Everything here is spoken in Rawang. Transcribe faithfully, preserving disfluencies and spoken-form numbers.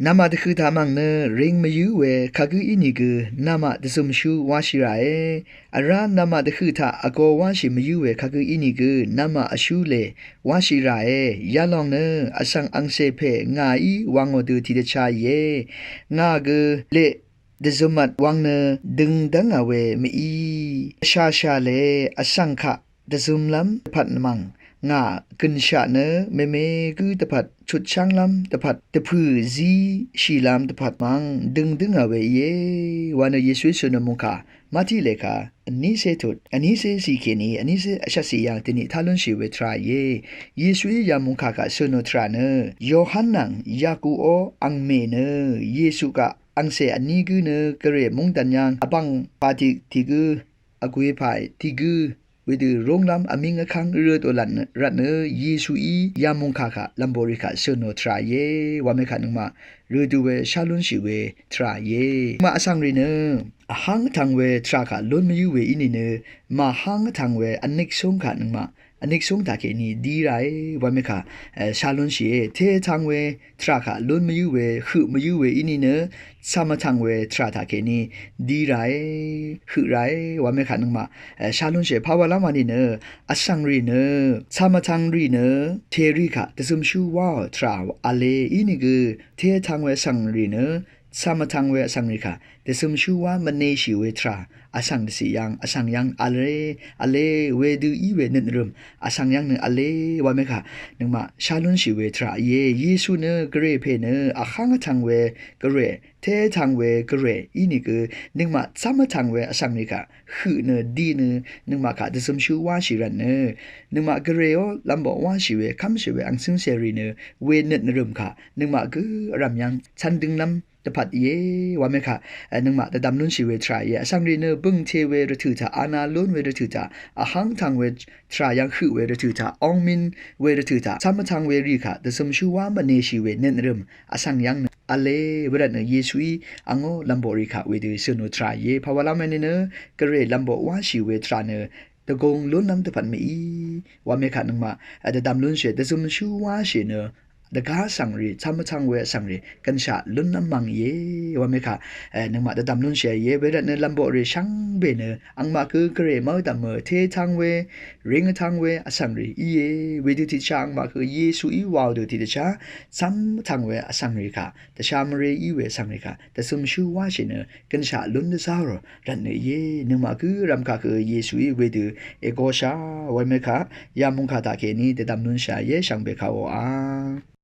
Namaq dvhø̀ taq mv̀ng nø ring mvyǿ we kagǿ ínìgø namaq dvzømshú wáshì ràe. Vrá namaq dvhø̀ taq vgō wáshì mvyǿ we kagǿ ínìgø namaq vshú lè wáshì ràe. Yalòng nø vsvng angcè pè ngàí wvngò dø tiqdvchá íe. Ngà gø leq dvzømvt wvng nø døng dv́ngà we mví. Shàshà le vsvng kaq dvzømlv́m dvpvt mv̀ng ngà gønshaq nø meme gǿ dvpvt chutshánglv́m dvpvt dvpø̀ zíshìlv́m dvpvt mv̀ng døng dǿngà we íe. Wa nø Yesuí sønò mungkà Mati lèkà vnícé tut vnícé cì kèní vnícé vshvtcì yv̀ng dvniq tá lúnshì we tvrà íe. Yesuí yamungkà kaq sønò tvrà nø Yohan nvng Yaku ó angmè nø Yesu kaq angcè vní gǿ nø gvray mungdàn yv̀ng vbv̀ng pà tiq tiq gǿ vgwè pà tiq gǿ wedø rónglv́m vmíng vkv́ng røtò lvt nø rvt nø Yesuí yamungkà kaq lv̀mboqrì kaq sønò tvrà íe. Wamekà nøngmaq rødø we shá lúnshì we tvrà íe. Nøngmaq vsvngrì nø vháng vtvng we tvrà kaq lún mvyǿ we í nìnø màháng vtvng we vniksúng kaq nøngmaq vniksúng taq kèní dí ràe. Wamekà shá lúnshìe. Té vtvng we tvrà kaq lún mvyǿ we høq mvyǿ we í nìnø cv̀m vtvng we tvrà taq kèní dí ràe, høq ràe. Wamekà nøngmaq shá lúnshìe. Pawalv́m wa nìnø vsvngrì nø cv̀m vtvngrì nø tèrì kaq dvzømshú wáò tvrà v̄le. Ínìgø té vtvng we vsvngrì nø cv̀m vtvng we vsvngrì kaq dvzømshú wá mvneshì we tvrà vsvng dvciq yv̀ng vsvng yv̀ng v̄le, v̄le wedø í we nøt nvrø̀m vsvng yv̀ng nø v̄le. Wamekà nøngmaq shá lúnshì we tvrà íe. Yesu nø gvray pè nø vháng vtvng we gvray, té vtvng we gvray ínìgø nøngmaq cv́m vtvng we vsvngrì kaq høq nø dí nø nøngmaq kaq dvzømshú wáshì rvt nø nøngmaq gvray ó lv̀mboq wáshì we kv́mshì we angcǿngcèrì nø we nøt nvrø̀m kaq nøngmaq gǿ vrv̀m yv̀ng cv́n dǿnglv́m dvpvt íe. Wamekà nøngmaq dvdvm lúnshì we tvrà íe. Vsvngrì nø bø̀ngte we rvtø̀ taq, ana lún we rvtø̀ taq, vháng vtvng we tvrà yv̀ng høq we rvtø̀ taq, ongmin we rvtø̀ taq cv́m vtvng we rì kaq dvzømshú wá mvneshì we nøt nvrø̀m vsvng yv̀ng nø v̄le. Wervt nø Yesuí angó lv̀mboqrì kaq wedø sønò tvrà íe. Pawalv́m wa nìnø gvray lv̀mboq wáshì we tvrà nø dvgōng lúnlv́m dvpvt mví. Wamekà nøngmaq dvdvm lúnshìe. Dvzømshú wáshì nø dvgá vsvngrì, cv́m vtvng we vsvngrì gønshaq lúnlv́m mv̀ng íe. Wamekà nøngmaq dvdvm lúnshìe íe. Wervt nø lv̀mboqrì shvngbe nø angmaq gø gvray mvdv̀mø té vtvng we, ring vtvng we vsvngrì íe. Wedø tiqdvchá angmaq gø Yesuí wàò dø tiqdvchá cv́m vtvng we vsvngrì kaq dvsha mvré í we vsvngrì kaq dvzømshú wáshì nø gønshaq lún dvzá rò rvt nø íe. Nøngmaq gǿ rv̀m kaq gø Yesuí wedø ègōshà. Wamekà yamungkà taq kèní dvdvm lúnshà íe. Shvngbe kaq oqà